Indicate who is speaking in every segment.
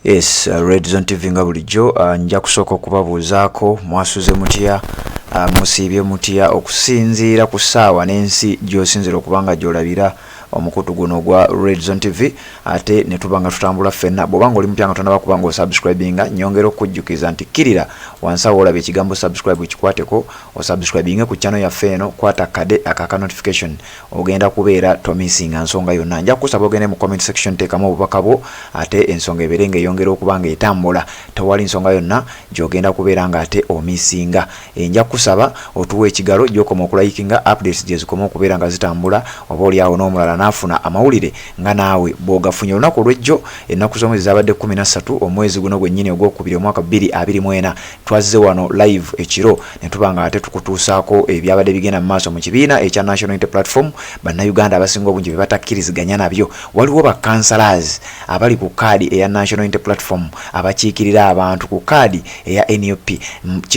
Speaker 1: Yes, Red Zone TV nga bulijjo nja kusooka okubabuuzaako mwasuze mutya, musiibye mutya okusinziira ku ssaawa n'ensi gy'osinziira okuba nga gy'olabira omukutu guno ogwa Red Zone TV, ate ne tuba nga tutambula ffenna. Bw'oba ng'oli mupya nga tonaba kuba ng'osubscribinga, nyongera okukujjukiza nti kkirira wansi awo olaba ekigambo subscribe, kikwateko osubscribinge ku channel yaffe eno, kwata kade akaka notification, ogenda kubeera tomisinga nsonga yonna. Nja kukusaba ogende mu comment section, teekamu obubaka bwo, ate ensonga ebeere ng'eyongera okuba ng'etambula. Tewali nsonga yonna gy'ogenda kubeera ng'ate omisinga. Nja kukusaba otuwa ekigalo gy'okoma okulikinga, updates gye zikoma okubeera nga zitambula, oba oli awo n'omulala n'afuna amawulire nga naawe bw'ogafunye. Olunaku olw'ejjo, ennaku z'omwezi zabadde 13 omwezi guno gwennyini ogwokubiri omwaka 2024, twazze wano live ekiro ne tuba nga ate tukutuusaako ebyabadde bigenda mu maaso mu kibiina ekya National Unity Platform, Bannayuganda abasinga obungi bye batakkiriziganya nabyo. Waliwo ba councillors abali ku kaadi eya National Unity Platform abakiikirira abantu ku kaadi eya NUP.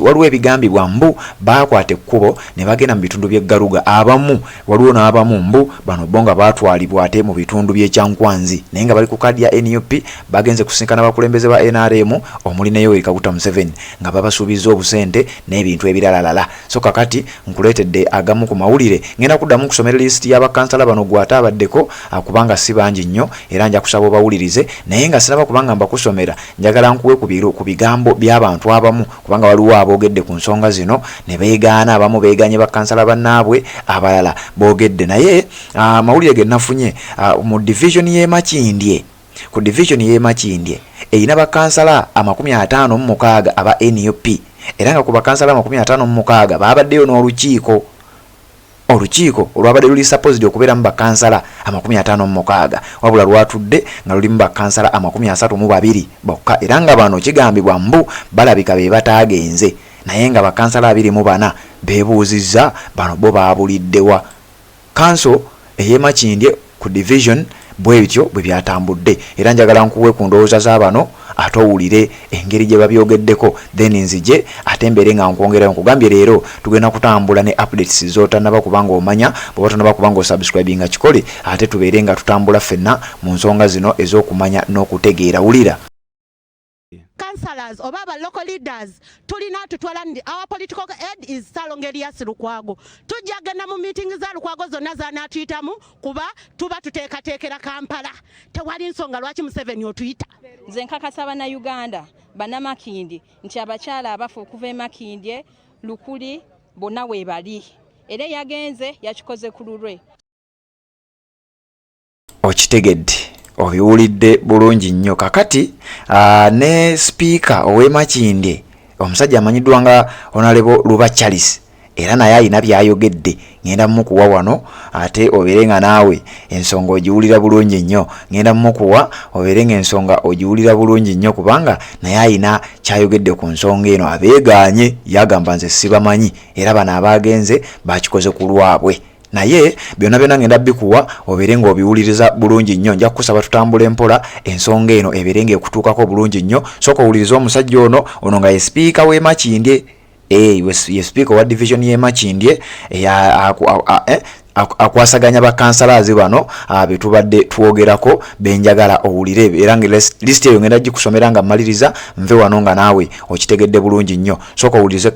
Speaker 1: Waliwo ebigambibwa mbu baakwata ekkubo ne bagenda mu bitundu by'e Garuga abamu, waliwo n'abamu mbu bano bo nga baatwalibwa ate mu bitundu by'e Kyankwanzi, naye nga bali ku kaadi ya NUP, bagenze kusinkana abakulembeze ba NRM omuli ne Yoweri Kaguta Museveni nga babasuubizza obusente n'ebintu ebiralalala. So kakati nkuleetedde agamu ku mawulire. Ngenda kuddamu nkusomera lisiti y'abakansala bano gwe ate abaddeko, kubanga si bangi nnyo, era nja kusaba obawulirize. Naye nga sinaba kubanga mbakusomera, njagala nkuwe ku bigambo by'abantu abamu, kubanga waliwo aboogedde ku nsonga zino ne beegaana. Abamu beeganye bakansala bannaabwe, abalala boogedde. Naye amawulire ge nafunye mu division y'e Makindye, ku division y'e Makindye erina bakansala 56 aba NUP, era nga ku bakansala 56 baabaddeyo n'olukiiko, olukiiko olwabadde luli supposed okubeeramu bakansala 56, wabula lwatudde nga lulimu bakansala 32 bokka, era nga bano kigambibwa mbu balabika be bataagenze, naye nga bakansala 24 beebuuzizza bano bo baabuliddewa. Kanso ey'e Makindye ku division bwe bityo bwe byatambudde, era njagala nkuwe ku ndowooza z'abano ate owulire engeri gye babyogeddeko, then nzije ate mbeere nga nkwongerayo. Nkugambye leero tugenda kutambula ne updates z'otannaba kubanga omanya. Bw'oba tonnaba kubanga osubscribinga, kikole, ate tubeere nga tutambula ffenna mu nsonga zino ez'okumanya n'okutegeera. Wulira.
Speaker 2: Councillors oba aba local leaders tulina tutwala. Our political head is Ssalongo Elias Lukwago. Tujja genda mu meeting za Lukwago zonna zanaatuyitamu, kuba tuba tuteekateekera Kampala. Tewali nsonga lwaki Museveni otuyita.
Speaker 3: Nze nkakasa Bannayuganda, Bannamakindye, nti abakyala abafa okuva e Makindye, Lukuli, bonna weebali, era eyagenze yakikoze ku lulwe.
Speaker 1: Okitegedde, obiwulidde bulungi nnyo. Kakati ne sipiika ow'e Makindye, omusajja amanyiddwa nga Honorable Luba Charles, era naye alina byayogedde. Ngenda mukuwa wano ate obeere nga naawe ensonga ogiwulira bulungi nnyo. Ngenda mukuwa obeere nga ensonga ogiwulira bulungi nnyo, kubanga naye alina kyayogedde ku nsonga eno. Abeegaanye yagamba, "Nze sibamanyi," era bano abagenze bakikoze ku lwabwe. Naye byonna byonna ngenda bikuwa obeere ng'obiwuliriza bulungi nnyo. Nja kukusaba tutambula empola, ensonga eno ebeere ng'ekutuukako bulungi nnyo. Sooka owulirize omusajja ono, ono nga ye sipiika w'e Makindye, ye sipiika owa division y'e Makindye, akwasaganya bakansalazi bano betubadde twogerako, benjagala owulire. Era nga lisiti eyo ngenda gikusomera nga mmaliriza, nve wano nga naawe okitegedde bulungi nnyo. Sooka owulirize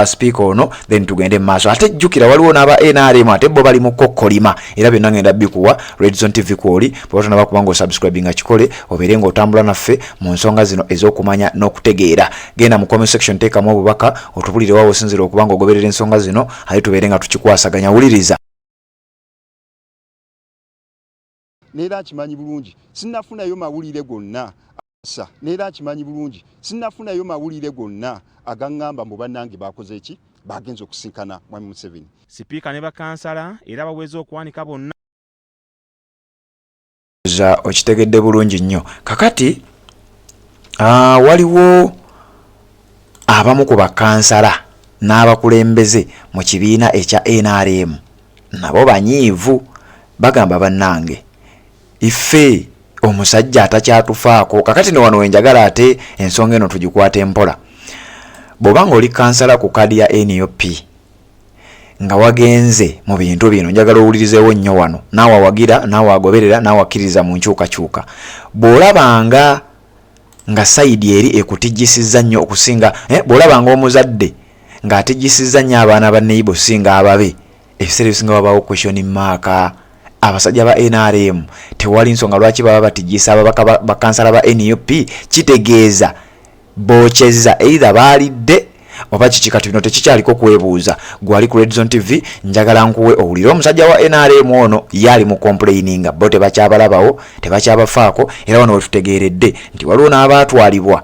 Speaker 1: sipiika ono, then tugende mu maaso. Ate jjukira waliwo n'aba NRM, ate bo bali mu kokkolima, era byonna ngenda bikuwa. Redzone TV kwoli, bw'oba tonaba kuba ng'osubscribinga, kikole obeere ng'otambula naffe mu nsonga zino ez'okumanya n'okutegeera. Genda mu comment section, teekamu obubaka, otubulire waawe osinzira okuba ng'ogoberera ensonga zino, ate tubeere nga tukikwasaganya. Wuliriza.
Speaker 4: Neera nkimanyi bulungi sinnafunayo mawulire gonna sa, neera nkimanyi bulungi sinnafunayo mawulire gonna agaŋŋamba mbu bannange bakoze ki, bagenze okusinkana mwami Museveni.
Speaker 5: Sipiika ne bakansala era baweze okuwanika bonna.
Speaker 1: Za okitegedde bulungi nnyo. Kakati waliwo abamu ku bakansala n'abakulembeze mu kibiina ekya NRM nabo banyiivu, bagamba, "Bannange, ife omusajja atakyatufaako." Kakati no wano wenjagala ate ensonga eno tugikwate mpola. Bw'oba ng'oli kansala ku kaadi ya NUP nga wagenze mu bintu bino, njagala owulirizeewo nnyo wano, naawe awagira, naawe agoberera, naawe akkiririza mu nkyukakyuka. Bw'olabanga Nga sayidi eri ekutijjisizza nnyo okusinga bw'olaba ng'omuzadde ng'atijjisizza nnyo abaana ba neighbor osinga ababe, ebiseera ebisinga wabaawo question mark. Abasajja ba NRM tewali nsonga lwaki baba batijjisa ababaka bakansala ba NUP. Kitegeeza bookyezza, either baalidde oba kiki. Kati bino tekikyaliko kwebuuza. Gwali ku Redzone TV, njagala nkuwe owulire omusajja wa NRM ono ye ali mu complaininga, bo tebakyabalabawo, tebakyabafaako. Era wano wetutegeeredde nti waliwo n'abaatwalibwa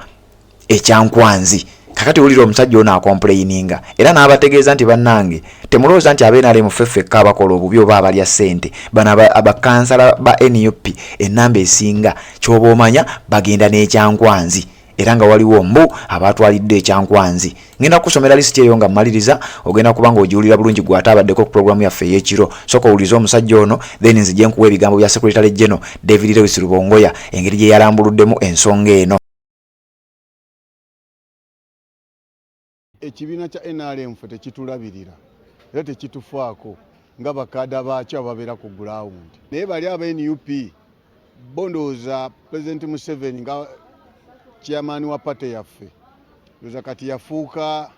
Speaker 1: ekyankwanzi. Kakati wulira omusajja ono acomplaininga era n'abategeeza nti bannange, temulowooza nti aba NRM ffe ffekka abakola obubi oba abalya ssente. Bano abakansala ba NUP ennamba esinga kyoba omanya bagenda n'ekyankwanzi, era nga waliwo mbu abatwalidde ekyankwanzi. Ngenda kusomera lisiti eyo nga mmaliriza, ogenda kuba ng'ogiwulira bulungi gwe ate abaddeko ku pulogulaamu yaffe ey'ekiro. Soka owulirize omusajja ono, then nzije nkuwa ebigambo bya Secretary General David Lewis Rubongoya, engeri gye yalambuluddemu ensonga eno.
Speaker 6: Ekibiina kya NRM ffe tekitulabirira era tekitufaako nga bakaada baakyo ababeera ku ground, naye bali aba NUP bo ndowooza Pulezidenti Museveni nga chairman wa party yaffe, ndowooza kati yafuuka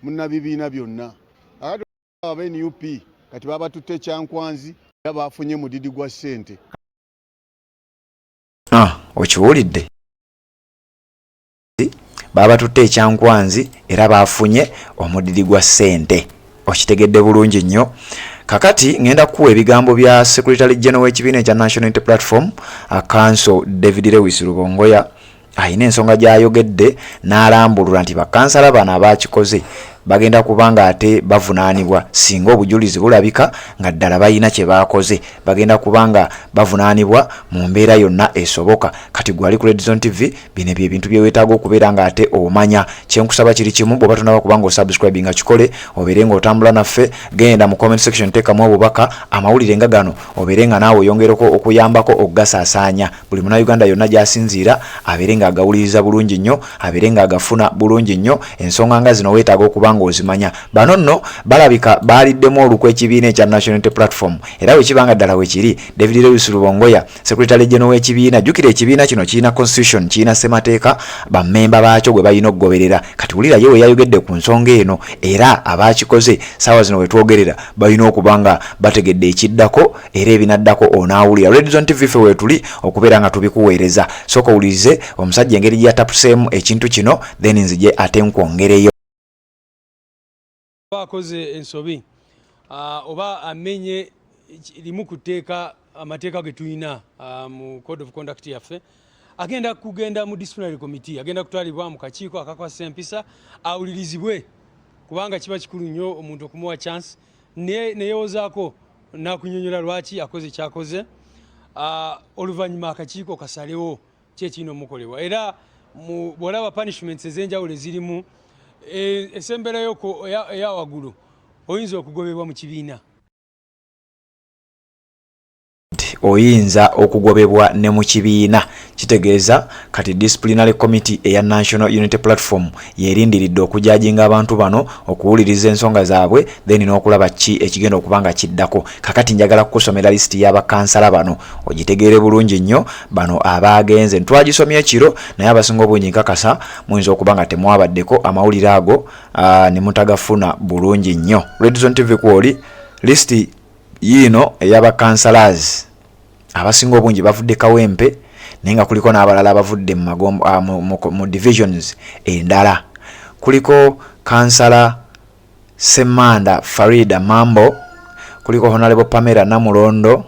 Speaker 6: munnabibiina byonna. Akati aba NUP kati babatutte ekyankwanzi era bafunye mudidi gwa ssente.
Speaker 1: Ah, okiwulidde, babatutte ekyankwanzi era bafunye omudidi gwa ssente. Okitegedde bulungi nnyo. Kakati ngenda kukuwa ebigambo bya Secretary General w'ekibiina ekya National Unity Platform, Counsel David Lewis Rubongoya. Ayina ensonga gy'ayogedde n'alambulula nti bakansala bano abakikoze bagenda kuba nga ate bavunaanibwa singa obujulizi bulabika nga ddala balina kye baakoze, bagenda kuba nga bavunaanibwa mu mbeera yonna esoboka. Kati gwali ku Redzone TV, bino bye bintu bye weetaaga okubeera nga ate omanya. Kyenkusaba kiri kimu, bw'oba tonaba kuba nga osubscribinga, kikole obeere ng'otambula naffe. Genda mu comment section, teekamu obubaka, amawulire nga gano obeere nga naawe oyongerako okuyambako okugasaasaanya, buli Munnayuganda yonna gy'asinziira abeere ng'agawuliriza bulungi nnyo, abeere ng'agafuna bulungi nnyo. Ensonga nga zino weetaaga okuba ng'ozimanya. Bano nno balabika baaliddemu olukwe ekibiina ekya National Unity Platform, era bwe kiba nga ddala bwe kiri, David Lewis Rubongoya, Secretary General w'ekibiina, jjukira ekibiina kino kirina constitution, kirina ssemateeka bammemba baakyo gwe balina okugoberera. Kati wulira ye we yayogedde ku nsonga eno, era abakikoze saawa zino wetwogerera balina okuba nga bategedde ekiddako era ebinaddako onaawulira. Redzone TV, ffe weetuli okubeera nga tubikuweereza. Sooka owulirize omusajja engeri gye yatapuseemu ekintu kino, then nzije ate nkwongereyo.
Speaker 7: Akoze ensobi oba amenye limu ku tteeka, amateeka ge tulina mu code of conduct yaffe, agenda kugenda mu disciplinary committee, agenda kutwalibwa mu kakiiko akakwasisa empisa awulirizibwe, kubanga kiba kikulu nnyo omuntu okumuwa chance neyewozaako nakunyonyola lwaki akoze kyakoze. Oluvannyuma akakiiko kasalewo ki ekirina omukolebwa. Era bw'olaba punishments ez'enjawulo ezirimu, esemberayoko eya waggulu, oyinza okugobebwa mu kibiina.
Speaker 1: Oyinza okugobebwa ne mu kibiina. Kitegeeza kati disciplinary committee eya National Unity Platform yerindiridde okujudginga abantu bano, okuwuliriza ensonga zaabwe, then n'okulaba ki ekigenda okuba nga kiddako. Kakati njagala kukusomera lisiti y'abakansala bano ogitegeere bulungi nnyo, bano abagenze. Twagisomye ekiro, naye abasinga obungi nkakasa muyinza okuba nga temwabaddeko amawulire ago ne mutagafuna bulungi nnyo. Redzone TV kwoli, lisiti yiino ey'abakansalas. Abasinga obungi bavudde Kawempe, naye nga kuliko n'abalala abavudde mu divisions endala. Kuliko Kansala Semanda Farida Mambo, kuliko Honorable Pamela Namulondo,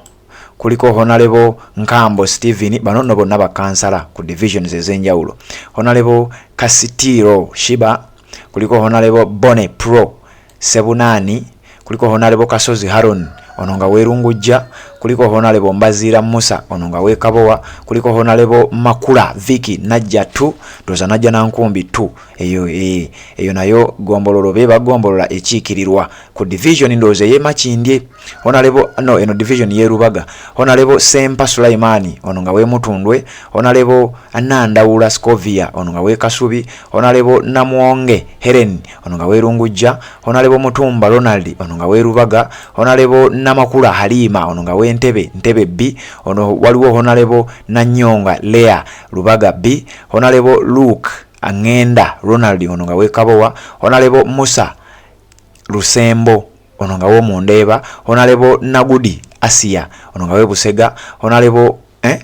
Speaker 1: kuliko Honorable Nkambo Stephen. Bano nno bonna bakansala ku divisions ez'enjawulo. Honorable Kasitiro Shiba, kuliko Honorable Bone Pro Sebunaani, kuliko Honorable Kasozi Haron, ono nga weerungujja, kuliko Honorable Mbaziira Musa, ono nga weekabowa, kuliko Honorable Makula Viki Najja 2, ndowooza Najja Nankumbi 2 eyo, eyo nayo gombololo be bagombolola ekiikirirwa ku division ndowooza ey'e Makindye. Honorable, no, eno division y'e Rubaga. Honorable Sempa Sulaimani, ono nga w'e Honorable Nandawula Scovia, ono nga w'e Kasubi. Honorable Namwonge Helen, ono nga w'e Honorable Mutumba Ronald, ono nga w'e Rubaga. Honorable Namakula Halima, ono nga w'e Entebe, Ntebe B. Ono waliwo Honorable Nanyonga Lea, Lubaga B. Honorable Luke Angenda Ronald, ono nga wekabowa. Honorable Musa Lusembo, ono nga womundeeba. Honorable Nagudi Asia, ono nga webusega. Honorable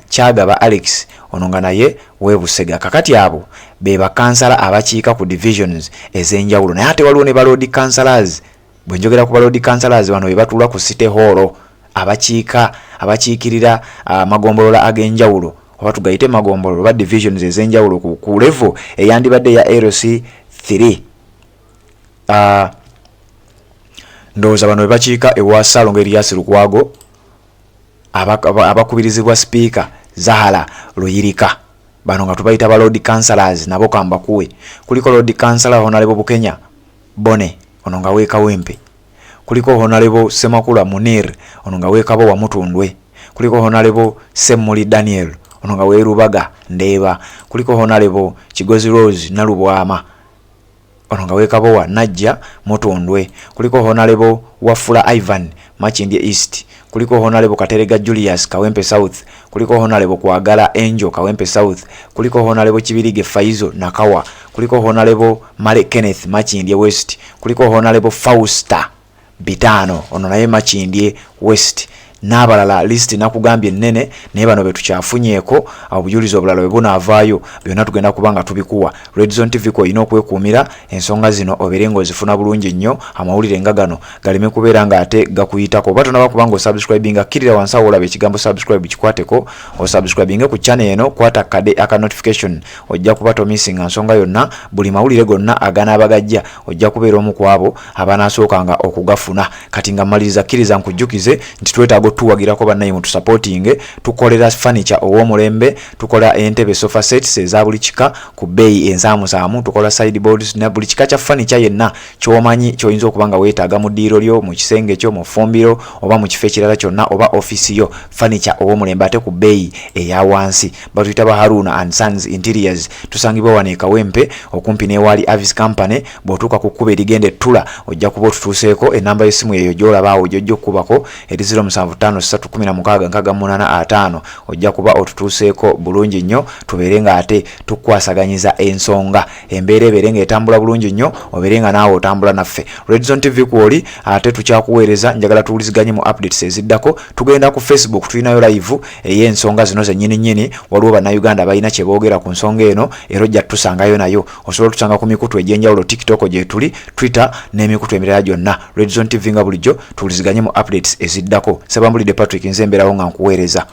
Speaker 1: Kyagaba Alex, ono nga naye webusega. Kakati abo be bakansala abakiika ku divisions ez'enjawulo, naye ate waliwo ne ba lord councillors. Bwe njogera ku ba lord councillors, bano be batuula ku City Hall, abakiika abakiikirira amagombolola ag'enjawulo, oba tugayite magombolola oba divisions ez'enjawulo ku level eyandibadde ya LC 3. Ndowooza bano be bakiika ewa Ssalongo Erias Lukwago, abakubirizibwa Sipiika Zahara Luyirika. Bano nga tubayita ba lord councillors. Nabo kambakuwe. Kuliko lord councillor Honorable Bukenya Bone, ono nga weekawempe. Kuliko Honorable Semakula Munir, ono nga weekabowa Mutundwe. Kuliko Honorable Semmuli Daniel, ono nga weerubaga Ndeeba. Kuliko Honorable Kigozi Rose Nalubwama, ono nga weekabowa Najja Mutundwe. Kuliko Honorable Wafula Ivan, Makindye East. Kuliko Honorable Katerega Julius, Kawempe South. Kuliko Honorable Kwagala Angel, Kawempe South. Kuliko Honorable Kibirige Faizo, Nakawa. Kuliko Honorable Male Kenneth, Makindye West. Kuliko Honorable Fausta Bitaano, ono naye Makindye West, n'abalala. List nakugambye ennene, naye bano be tukyafunyeeko. Obujulizi obulala bwe bunaavaayo, byonna tugenda kuba nga tubikuwa. Redzone TV kwolina okwekuumira ensonga zino, obeere ng'ozifuna bulungi nnyo, amawulire nga gano galeme kubeera ng'ate gakuyitako. Oba tonaba kuba nga osubscribinga, kkirira wansi awo olaba ekigambo subscribe, kikwateko osubscribinge ku channel eno. Kwata kade aka notification, ojja kuba tomissinga nsonga yonna. Buli mawulire gonna aganaaba gajja, ojja kubeera omu ku abo abanaasookanga okugafuna. Kati nga mmaliriza, kkiriza nkujjukize nti twetaaga otuwagirako bannaye, mutusupportinge. Tukolera furniture ow'omulembe, tukola entebe, sofa sets eza buli kika ku bbeeyi ensaamusaamu, tukola sideboards na buli kika kya furniture yenna ky'omanyi ky'oyinza okuba nga weetaaga mu ddiiro lyo, mu kisenge kyo, mu ffumbiro oba mu kifo ekirala kyonna oba ofiisi yo. Furniture ow'omulembe ate ku bbeeyi eya wansi. Batuyita ba Haruna and Sons Interiors. Tusangibwa wano e Kawempe, okumpi n'ewaali Avis Company. Bw'otuuka ku kkubo erigenda ettula, ojja kuba otutuuseeko. Enamba y'essimu eyo gy'olaba awo gy'ojja okukubako, eri 0753166850, ojja kuba otutuuseeko bulungi nnyo, tubeere nga ate tukwasaganyiza ensonga, embeera ebeere ng'etambula bulungi nnyo, obeere nga naawe otambula naffe. Redzone TV kwoli, ate tukyakuweereza. Njagala tuwuliziganye mu updates eziddako. Tugenda ku Facebook, tulinayo live ey'ensonga zino zennyini nnyini. Waliwo Bannayuganda balina kye boogera ku nsonga eno, era ojja tutusangayo nayo. Osobola otusanga ku mikutu egy'enjawulo, TikTok gyetuli, Twitter n'emikutu emirala gyonna. Redzone TV nga bulijjo, tuwuliziganye mu updates eziddako. Sebambulidde Patrick, nze mbeerawo nga nkuweereza.